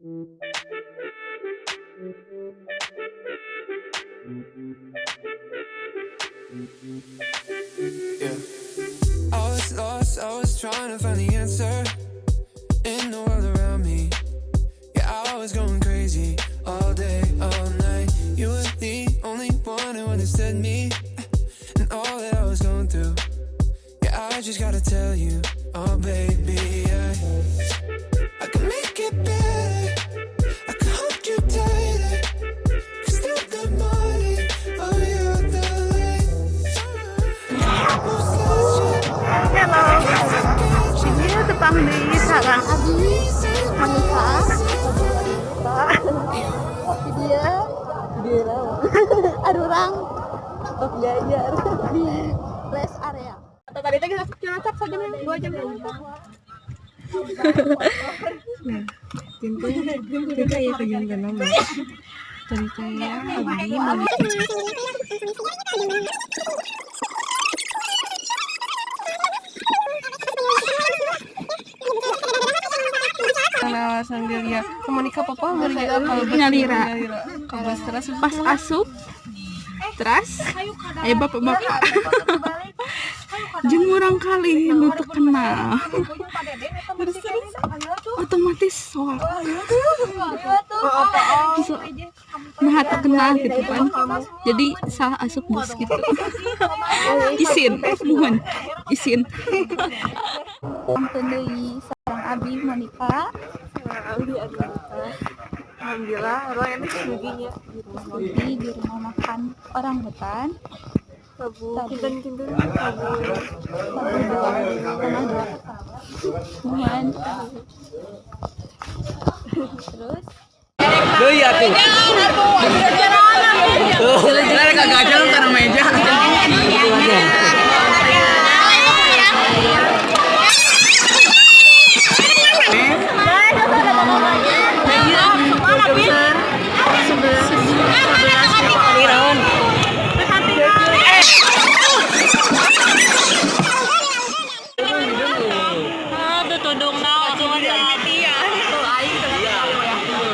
Yeah. I was lost, I was trying to find the answer in the world around me. Yeah, I was going crazy all day, all night. You were the only one who understood me and all that I was going through. Yeah, I just gotta tell you, oh baby, yeah. I can make it better. I can hold you tighter. 'Cause through the morning, oh, you're the light. Almost lost you. Hello. Ini tepang di sarang Abi Monica. Dia dia arurang tok diajar di rest area. Atau tadi teh kita Cilacap saja 2 jam. Nah, tentu tentu ya kegiatan nama. Tadi saya abdi mau Nah, sambil ya ke Monica papa melihat kalau Nyalira. Kalau terus Pas asup terus ayo bapak-bapak jeung murangkalih nu teu kenal, terus terus otomatis soal so, nah teu kenal gitu kan, jadi salah asup bus gitu. Isin, mohon isin. Ampun deui sareng Abi Monica. Alhamdulillah orang ini suginya. Di rumah makan Orang Hutan. Tabu. Tabu. Kinten kinten tabu. Tabu 2,5. Mohon terus. Deui atuh. Tuh, kagak gajal karena meja.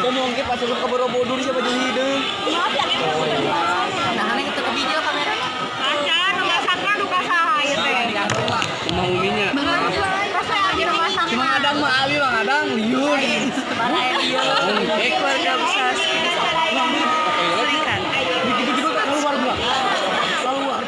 Ngomong ge pas ke Borobudur siapa jeung hideung. Nah, ini kita ke video kamera. Cuma uminya. Cuma adang mah abi mah adang liur. Keluarga besar. Gitu-gitu keluar gua. Keluar.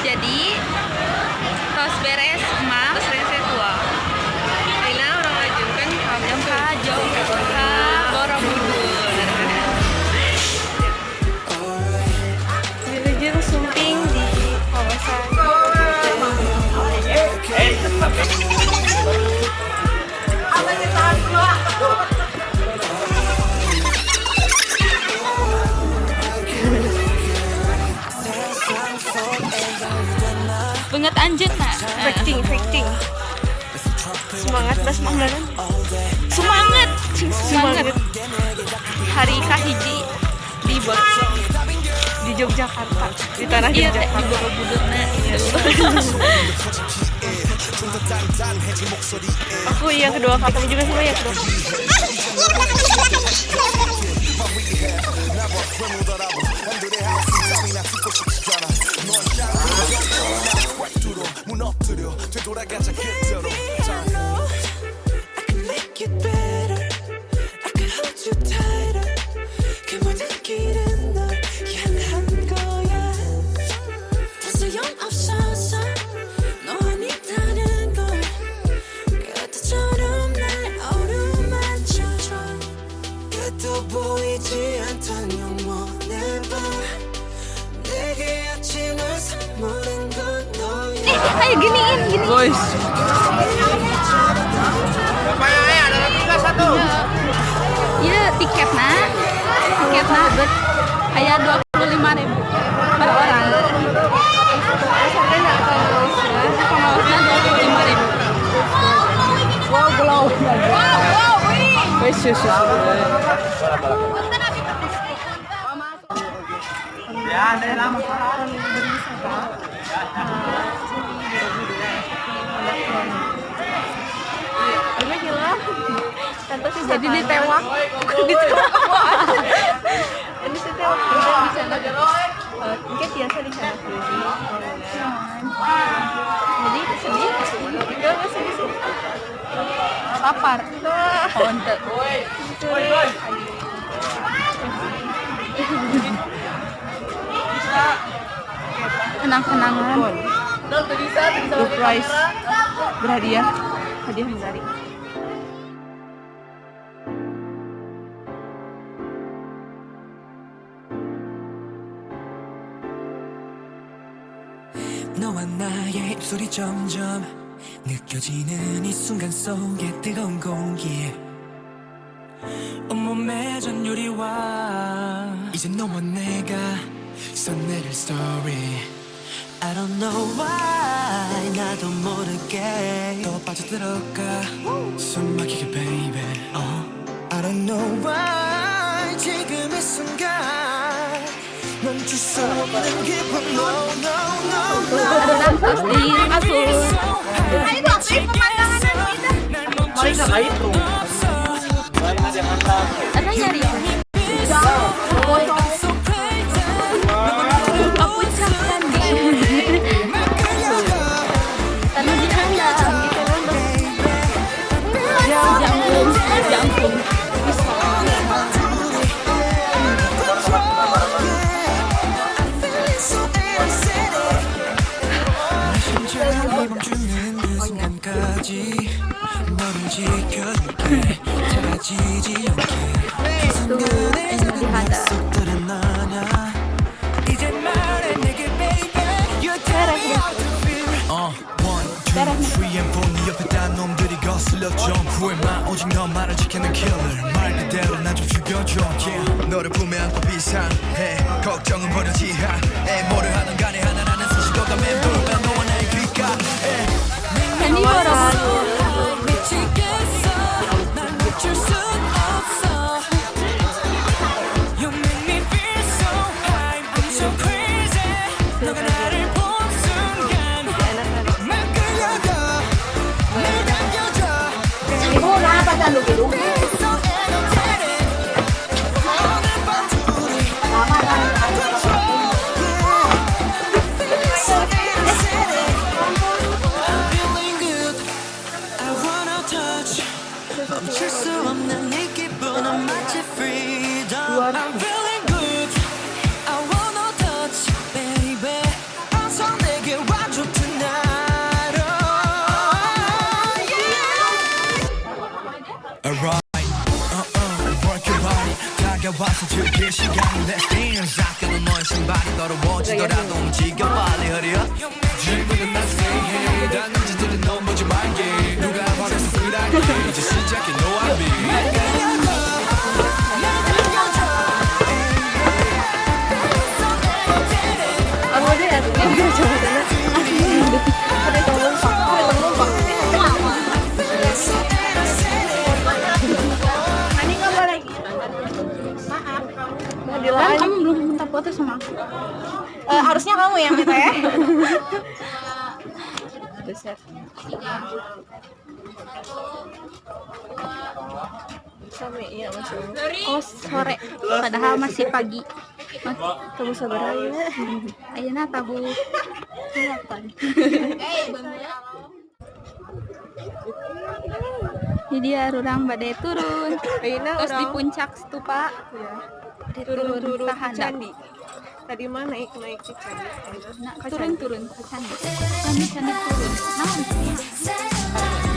Jadi tos beres mah Terus rese tua. Ayeuna urang lanjutkeun ka ka ka Borobudur. Wilujeng sumping di kawasan. Banget anjeunna. Fighting, fighting. Semangat bas manggaran. Semangat, cing semangat. Hari kahiji di Bor Di Yogyakarta, di tanah iya teh di Yogyakarta. Borobudur na gitu. Aku yang kedua kali, kamu juga sama yang kedua kali. I can make it better. I can hold you tighter. 그 모든 길은 널 향한 거야. 더 소용없어서 너와 다른 걸 그때처럼 날 어루만져줘. 끝도 보이지 않던 영원의 밤 내게 아침을 선물한 건 너야. Ayo giniin, gini. Guys. Aya 25.000 per orang. Pengaosna 25.000. Wow, glow. Wow, wih. Wih, Jadi ditewak. Ini sih tewak di sana. Mungkin biasa di sana. Jadi sedih. Enggak sedih sih. Lapar. Oh, ente. Kenang-kenangan. Surprise. Berhadiah. Hadiah menarik. 너와 나의 입술이 점점 느껴지는 이 순간 속에 뜨거운 공기 온몸에 전율이 와 이제 너와 내가 써내릴 story I don't know why 나도 모르게 더 빠져들어가 숨 막히게 baby I don't know why 지금 이 순간 멈출 수 없는 기분 No no no no Terus di kasur. Ada nyari apa? Ke puncak candi. Tanah di handap. Jangkung, jangkung. 심장이 멈추는 그 순간까지 너를 지켜줄게 사라지지 않게 순간의 작은 약속들은 아냐 이제 말해 내게 baby You tell me how to feel One, two, three and four 네 옆에 딴 놈들이 거슬려 좀 후회만 오직 너만을 지키는 killer 말 그대로 난 좀 죽여줘 yeah. 너를 품에 안고 비상해 걱정은 버려 지하에 뭐를 하든 간에 하나라는 수식어가 맴돌면 너와 나의 귓가에 Candi Borobudur. 미치겠어 날 멈출 순 없어 You make me feel so high I'm so crazy 너가 나를 본 순간 막 끌려가 날 당겨줘 Feel so energetic 오늘 밤 둘이 control yeah Feel so energetic I'm feeling good I wanna touch 멈출 수 없는 이 기분은 마치 freedom I'm feeling good I wanna touch baby 어서 내게 와줘 tonight oh, yeah. Alright, work your body 다가와서 즐길 시간 Let's dance 아까는 너의 신발이 더러워지더라도 움직여 빨리 hurry up 질문은 난 say hey 단 남자들은 넘보지 말게 누가 화내서 그랄게 이제 시작해 no I be. Kan kamu belum minta foto sama aku. Harusnya kamu yang minta ya. Besar. Sama iya masih. Oh sore, padahal masih pagi. Mas, Kamu sabar aja. ayeuna tabuh 8. Jadi ya urang bade turun. Ayeuna Terus di urang puncak stupa. Turun-turun Turun ke ke handap. candi. Tadi mah naik-naik ke candi. Nah, turun-turun ke candi. Candi candi turun. Naon?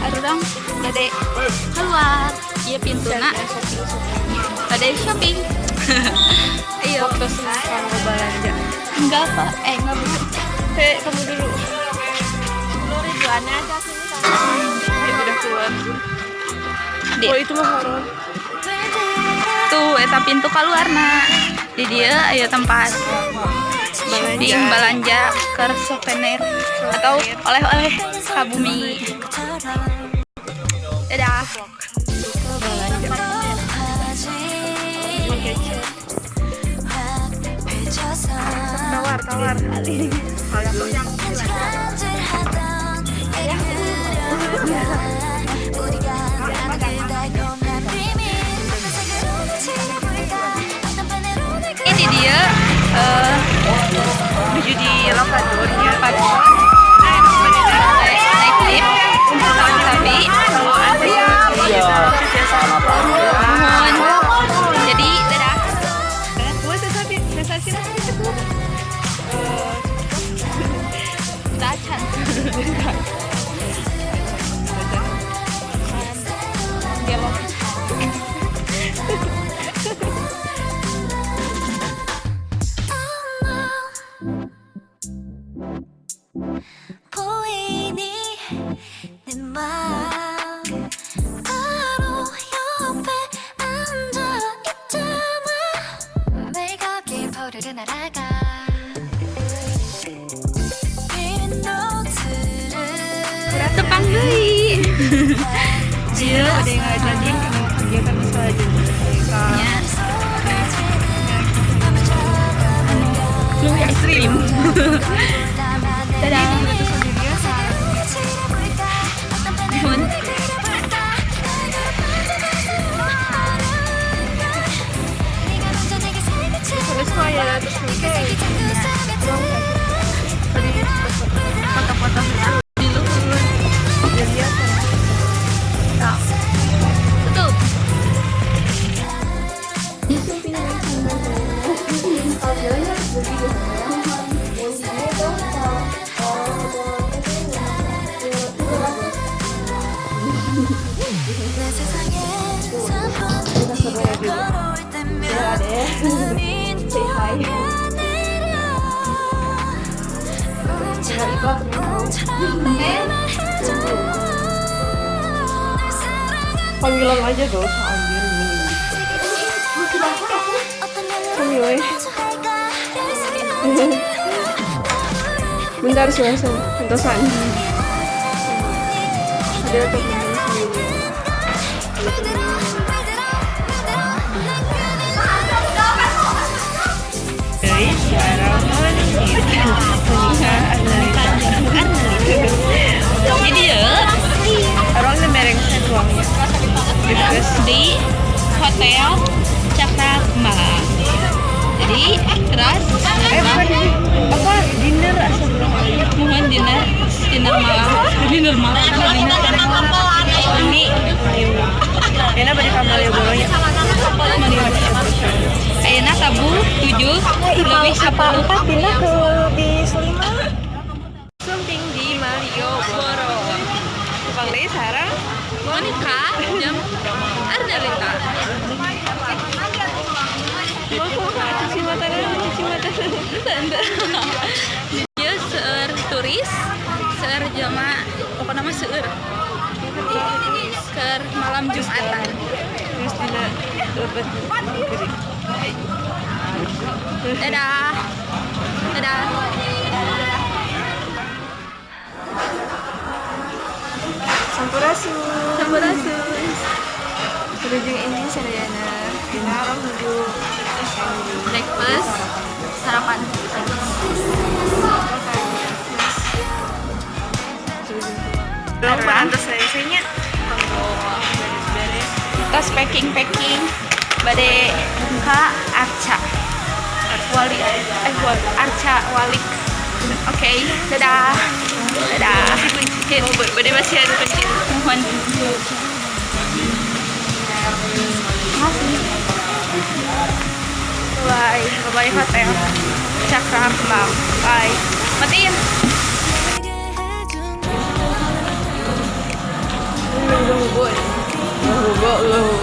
Arurang bade keluar. Ieu pintuna. Bade shopping. Ayo. Waktu kamu belanja. Enggak apa? Eh, enggak bukan. Kayak kamu dulu. Ya, udah keluar. Dek. Oh itu mah horor. Tuh, eta pintu keluarna. Di dieu aya tempat shopping, belanja ke souvenir atau oleh-oleh ka bumi. Dadah. Tawar, tawar. Ini dia Menuju di Lokaturnya. Naik lift sabi. Mohon. Jadi dadah. Sensasi Tacan. Dialog. 보이니 내 맘 바로 옆에 앉아 있잖아. 매일 거길 포르르 날아가 빈 노트를 Tepang deui. Iya, ada yang ngajakin kegiatan selanjutnya. Ya. Anu, ekstrim. Dadah. Mohon. Terus kok ya, terus foto-foto Di luhur. Tutup. 내 세상에서 네가 걸어올 때면 눈이 녹아내려. 꿈처럼 꿈처럼 내게 말해줘 널 사랑한다. Panggilan aja gak usah anjir. 어떤 Bentar, langsung pentosan. Ada temen sendiri. Jadi ya Orang nembereng uangnya. Di Hotel Cakra Kembang. Jadi terus Bukan apa dinner sebelum mohon dinner, dinner malam, dinner malam, dinner ini. Enak bari ka Malioboro nya. Ayeuna tabuh 7.10. Pindah ke bis 5. Sumping di Malioboro. Bang Dei sarang Monica jam Arnalita. Mau cuci mata dulu, cuci mata. Ente. Dia seueur turis, seueur jama, pokoknya mah seueur. Keur malam Jumatan. Terus dina lebet. Dadah. Dadah. Sampurasun. Sampurasun. Wilujeng enjing sadayana. Dina urang nuju Breakfast, sarapan. Belum pantas saya. Beres-beres. Tos packing packing bade ka Arca Wali, Wali, Arca Walik. Oke, dadah, dadah. Oh, bade masih ada kunci. Mohon. Bye bye hotel Cakra Kembang. Bye. Matiin. Hugo, hugo.